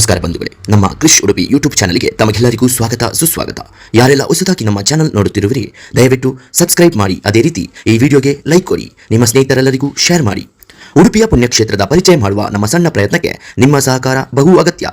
ನಮಸ್ಕಾರ ಬಂಧುಗಳೇ, ನಮ್ಮ ಕ್ರಿಶ್ ಉಡುಪಿ ಯೂಟ್ಯೂಬ್ ಚಾನಲ್ಗೆ ತಮಗೆಲ್ಲರಿಗೂ ಸ್ವಾಗತ ಸುಸ್ವಾಗತ. ಯಾರೆಲ್ಲ ಹೊಸದಾಗಿ ನಮ್ಮ ಚಾನಲ್ ನೋಡುತ್ತಿರುವಿರಿ, ದಯವಿಟ್ಟು ಸಬ್ಸ್ಕ್ರೈಬ್ ಮಾಡಿ. ಅದೇ ರೀತಿ ಈ ವಿಡಿಯೋಗೆ ಲೈಕ್ ಕೊಡಿ, ನಿಮ್ಮ ಸ್ನೇಹಿತರೆಲ್ಲರಿಗೂ ಶೇರ್ ಮಾಡಿ. ಉಡುಪಿಯ ಪುಣ್ಯಕ್ಷೇತ್ರದ ಪರಿಚಯ ಮಾಡುವ ನಮ್ಮ ಸಣ್ಣ ಪ್ರಯತ್ನಕ್ಕೆ ನಿಮ್ಮ ಸಹಕಾರ ಬಹು ಅಗತ್ಯ.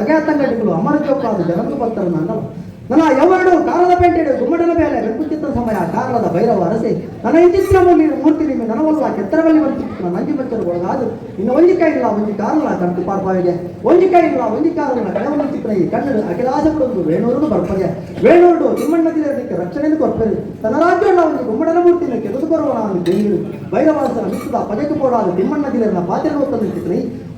ತಗೆ ತಂಗಡಿಗಳು ಅಮರ ಜೋಕಾದ ಜನರು ಬರ್ತಾರೆ. ನನ್ನ ನನ್ನ ಎವರಡು ಕಾರದ ಪೇಂಟೆಡು ಗುಮ್ಮಟನ ಮೇಲೆ ಬೆಕ್ಕುತ್ತಿದ್ದ ಸಮಯ ಕಾರಳದ ಭೈರವ ಅರಸೆ ನನ್ನ ಇಂಚಿತ್ತಿನ ಮೂರ್ತಿ ನಿಮ್ಮ ನನವಲ್ಲ ಕೆತ್ತರವಲ್ಲಿ ಬಂತಿತ್ತು. ನಂಜಿ ಬಚ್ಚರು ಒಳಗಾದು ಇನ್ನು ಒಂಜಿ ಕೈ ಇಲ್ಲ ಒಂಜಿ ಕಾರಲ್ಲ ಕಣಕು ಪಾರ್ಪಾವಿಗೆ, ಒಂಜಿ ಕೈ ಇಲ್ಲ ಒಂಜಿ ಕಾರಲ್ಲ ಕಳೆವನ್ನು ಚಿತ್ರ ಈ ಕನ್ನಡ ಅಖಿಲಾಸ ಕೊಡೊಂದು ವೇಣೂರು ಬರ್ಪಗೆ ವೇಣೂರು ತಿಮ್ಮಣ್ಣದಿರಲಿಕ್ಕೆ ರಕ್ಷಣೆಯನ್ನು ಕೊರ್ಪೆರು. ತನ್ನ ರಾಜ್ಯಗಳ ಒಂದು ಗುಮ್ಮಡನ ಮೂರ್ತಿಯನ್ನು ಕೆರೆದು ಬರುವ ಒಂದು ದೇವರು ಭೈರವಾಸನ ಮಿಕ್ಕದ ಪಜೆಗೆ ಪೋಡಾದ ತಿಮ್ಮಣ್ಣದಿರನ ಪಾತ್ರೆ ತಂದು ಚಿತ್ರ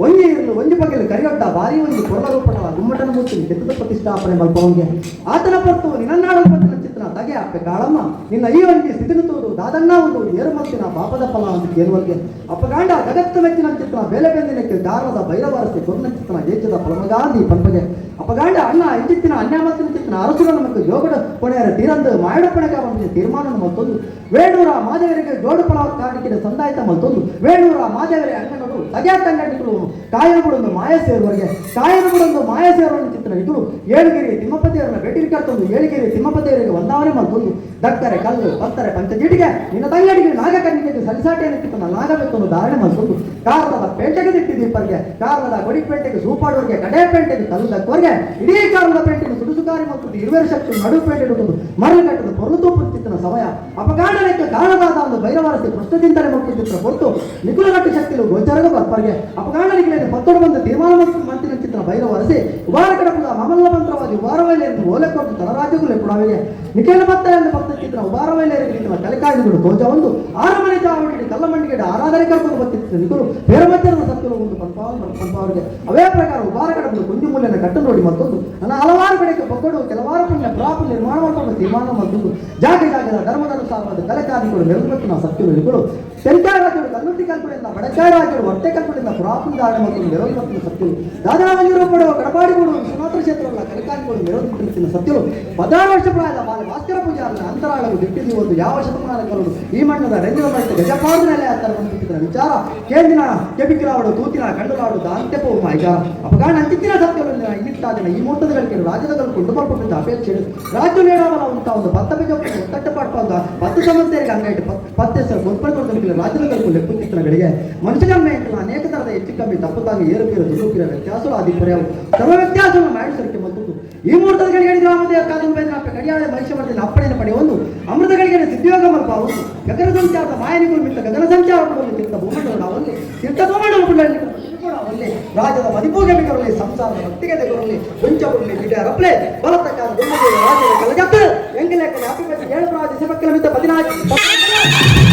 ಒಂಜಿ ಇರಲು ಒಂಜಿ ಬಗೆಲು ಕರಿಯೊಡ್ಡ ಭಾರಿ ಒಂದು ಕೊರಲ ರೂಪದ ಗುಮ್ಮಟನ ಮೂರ್ತಿಯನ್ನು ಕೆತ್ತದ ಪ್ರತಿಷ್ಠಾಪನೆ ಮಲ್ಪವಂಗೆ ಆತನ ಪರ್ತು ನಿನ್ನನ್ನಾಡಲು ಪತ್ತಿನ ಚಿತ್ರ ತಗೆ ಅಪ್ಪೆ ಕಾಳಮ್ಮ ನಿನ್ನ ಈ ಒಂಜಿ ಸ್ಥಿತಿನ ತೋರು ದಾದಣ್ಣ ಒಂದು ಏರುಮತ್ತಿನ ಪಾಪದ ಫಲ ಒಂದು ಕೇಳುವಲ್ಗೆ ಅಪ್ಪಗಾಂಡ ಜಗತ್ತು ಮೆಚ್ಚಿನ ಚಿತ್ರ ಬೇಲೆ ಬೆಂದಿನಕ್ಕೆ ದಾರದ ಭೈರವಾರಸಿ ಕೊರ್ನ ಚಿತ್ರ ಜೇಚದ ಫಲಮಗಾಂಧಿ ಪಂಪಗೆ ಅಪ್ಪಗಾಂಡ ಅಣ್ಣ ಇಂಚಿತ್ತಿನ ಅನ್ಯಾಮತ್ತಿನ ಚಿತ್ರ ಅರಸುರ ನಮಕ್ ಜೋಗಡ ಕೊನೆಯರ ತೀರಂದು ಮಾಯಡಪ್ಪಣಕ ಬಂದ ತೀರ್ಮಾನ ಮತ್ತೊಂದು ವೇಣೂರ ಮಾದೇವರಿಗೆ ಜೋಡು ಫಲ ಕಾಣಿಕೆಯ ಸಂದಾಯಿತ ಮತ್ತೊಂದು ವೇಣೂರ ಮಾದೇವರ ಅಂಗನಡು ತಗೆ ತಂಗಡಿಗಳು ಕಾಯನಗುಡೊಂದು ಮಾಯ ಸೇರುವವರೆಗೆ ಕಾಯನಗುಡೊಂದು ಮಾಯ ಸೇರುವ ಚಿತ್ರ ಇದು ಏಳುಗಿರಿ ತಿಮ್ಮಪ್ಪದೇವರನ್ನ ಭೇಟಿ ಕರ್ತೊಂದು ಏಳುಗಿರಿ ತಿಮ್ಮಪ್ಪದೇವರಿಗೆ ವಂದಾವನೆ ಮತ್ತೊಂದು ದಕ್ಕರೆ ಕಲ್ಲು ಪತ್ತರೆ ಪಂಚಜೀಟಿಗೆ ನಿನ್ನ ತಂಗಡಿಗೆ ನಾಗಕನ್ನಿಗೆ ಸರಿಸಾಟೆಯನ್ನು ಚಿತ್ರನ ನಾಗಬೇಕನ್ನು ಧಾರಣೆ ಮತ್ತೊಂದು ಕಾರದ ಪೇಂಟೆಗೆ ದಿಟ್ಟಿದೀಪರಿಗೆ ಕಾರದ ಕೊಡಿಪೇಟೆಗೆ ಸೂಪಾಡುವವರಿಗೆ ಕಡೆ ಪೇಂಟೆಗೆ ಕಲ್ಲು ದಕ್ಕವರಿಗೆ ಇಡೀ ಕಾರದ ಪೇಂಟೆಗೆ ಸುಡುಸುಕಾರಿ ಮತ್ತು ಇರುವೆರ ಶಕ್ತಿ ನಡು ಪೇಟೆ ಹಿಡಿದು ಮರಳು ಕಟ್ಟದ ಪೊರಳು ತೋಪುತ್ತಿತ್ತನ ಸಮಯ ಅಪಗಾಂಡನಕ್ಕೆ ಕಾರಣವಾದ ಒಂದು ಭೈರವಾರಸಿ ಪ್ರಶ್ನೆ ಮತ್ತು ಚಿತ್ರ ಹೊರತು ನಿಖುಲಗಟ್ಟು ಶಕ್ತಿಲು ಗೋಚರಗ ಬರ್ಪರ್ಗೆ ಅಪಗಾಂಡನಿಗೆ ಪತ್ತೊಡು ಬಂದು ತೀರ್ಮಾನ ಮಂತಿನ ಚಿತ್ರ ಭೈರವಾರಸಿ ಉಬಾರ ಕಡಪದ ಮಾಮಲ್ಲ ಮಂತ್ರವಾದಿ ಉಬಾರವೈಲೆ ಎಂದು ಓಲೆ ಕೊಟ್ಟು ತಲರಾಜ್ಯಗಳು ಕೊಡವಿಗೆ ನಿಖೇಲ ಪತ್ತ ಎಂದು ಭಕ್ತ ಚಿತ್ರ ಉಬಾರವೈಲೆ ಕಲಿಕಾಯುಗಳು ತೋಜ ಒಂದು ಆರಮನೆ ಚಾವಡಿ ಕಲ್ಲಮಂಡಿಗೆ ಆರಾಧನೆ ಕರ್ಕೊಂಡು ಬರ್ತಿತ್ತು ನಿಖುಲು ಬೇರಮಧ್ಯದ ಸತ್ಯರು ಒಂದು ಪಂಪಾವರಿಗೆ ಅವೇ ಪ್ರಕಾರ ಉಬಾರ ಕಡಪದ ಕುಂಜು ಮೂಲೆಯನ್ನು ಕಟ್ಟು ನೋಡಿ ಮತ್ತೊಂದು ನನ್ನ ಹಲವಾರು ಕಡೆಗೆ ಪೊಕ್ಕಡು ಕೆಲವಾರು ಪುಣ್ಯ ಪ್ರಾಪು ನಿರ್ಮಾಣ ಮಾಡಿಕೊಂಡು ತೀರ್ಮಾನ ಮತ್ತೊಂದು ಜಾಗ ಜಾಗದ ಧರ್ಮದನುಸಾರವಾದ ಕಲೆಕಾರಿಗಳು ನೆರವೇರಿನ ಸತ್ಯಗಳು ತೆಂಕಾಯ ರಾಜ್ಯಗಳು ಕಲ್ಲುಟ್ಟಿ ಕಲ್ಪನೆಯಿಂದ ಬಡಕಾಯ ರಾಜ್ಯಗಳು ಹೊಟ್ಟೆ ಕಲ್ಪನೆಯಿಂದ ಪ್ರಾಪು ಧಾರಣೆ ಮತ್ತು ನೆರವೇರಿನ ಸತ್ಯಗಳು ದಾದಾವಲಿರು ಪಡುವ ಕಡಪಾಡಿಗಳು ವಿಶ್ವನಾಥ ಕ್ಷೇತ್ರವಲ್ಲ ಕಲೆಕಾರಿಗಳು ನೆರವೇರಿನ ಸತ್ಯಗಳು 16 ವರ್ಷ ಪ್ರಾಯದ ಬಾಲ ಭಾಸ್ಕರ ಪೂಜಾರನ ಅಂತರಾಳವು ದಿಟ್ಟಿದಿ ಒಂದು ಯಾವ ಶತಮಾನ ಕಲುಡು ಈ ಮಣ್ಣದ ರಂಜನ ಮಟ್ಟ ಗಜಪಾದ ನೆಲೆ ಆತರ ಬಂದಿದ್ದ ವಿಚಾರ ಕೇಂದಿನ ಕೆಬಿಕಿಲಾವಡು ತೂತಿನ ಕಂಡುಲಾಡು ದಾಂತ್ಯಪೋ ಮಾಯಿಗಾರ ಅಪಗಾಣ ಅಂಚಿತ್ತಿನ ಸತ್ಯಗಳು ಇನ್ನಿಟ್ಟಾದಿನ ಈ ಮುಹೂರ್ತಗಳಿಗೆ ರಾಜ್ಯದ ಕೊಂಡು ಬರ್ಕೊಂಡಿದ್ದ ಅಪೇಕ್ಷೆ ರಾಜ್ಯ ನೇಡವಲ ಉಂಟ ಒಂದು ಪತ್ತ ಬೀಜ ಒತ್ತಟ್ಟ ಪಾಡ್ಪ ಪತ್ತು ಸಮಸ್ಯೆಗೆ ಹಂಗಾಯ್ತು ಪತ್ತೆ ಸರ್ ಗೊಬ್ಬರ ಕೊಡ್ತಾರೆ ರಾಜ್ಯದ ಲೆಪ್ಪುತ್ತಿತ್ತನಗಳಿಗೆ ಮನುಷ್ಯನ ಅನೇಕ ತರದ ಹೆಚ್ಚು ಕಮ್ಮಿ ತಪ್ಪು ತಾಂಗಿ ಏರುಪೇರು ದುರುಪಿರ ವ್ಯತ್ಯಾಸಗಳು ಆದಿಪರ್ಯಾವು ಸರ್ವ ವ್ಯತ್ಯಾಸವನ್ನು ಮಾಡಿಸಲಿಕ್ಕೆ ಮತ್ತು ಈ ಮುಹೂರ್ತಗಳಿಗೆ ಗ್ರಾಮದ ಕಾದಂಬರಿ ಕಡಿಯಾಳೆ ಮನುಷ್ಯ ಮಧ್ಯದಲ್ಲಿ ಅಪ್ಪಣೆಯನ್ನು ಪಡೆಯುವುದು ಅಮೃತಗಳಿಗೆ ಸಿದ್ಧಿಯೋಗ ಮಲ್ಪ ಒಂದು ಗಗನ ಸಂಚಾರದ ಮಾಯನಿಗಳು ಮಿತ್ತ ಗಗನ ಸಂಚಾರ ತೀರ್ಥ ಭೂಮಂಡಲ ಅವಲ್ಲಿ ತೀರ್ಥ ಭೂಮಂಡಲ ಅವಲ್ಲಿ ರಾಜದ ಮದಿಪೂಜೆ ಬಿಗರಲಿ ಸಂಸಾರದ ಭಕ್ತಿಗೆ ತೆಗರಲಿ ಕೊಂಚ ಬಿಡ ರಪ್ಲೆ ಬಲತಕ್ಕ ರಾಜದ ಕಲಗತ್ತು ಎಂಗಲೇಖನ ಅಪಿಪತಿ ಏಳು ರಾಜ ಸಿಮಕ್ಕಲ ಮಿತ್ತ 14.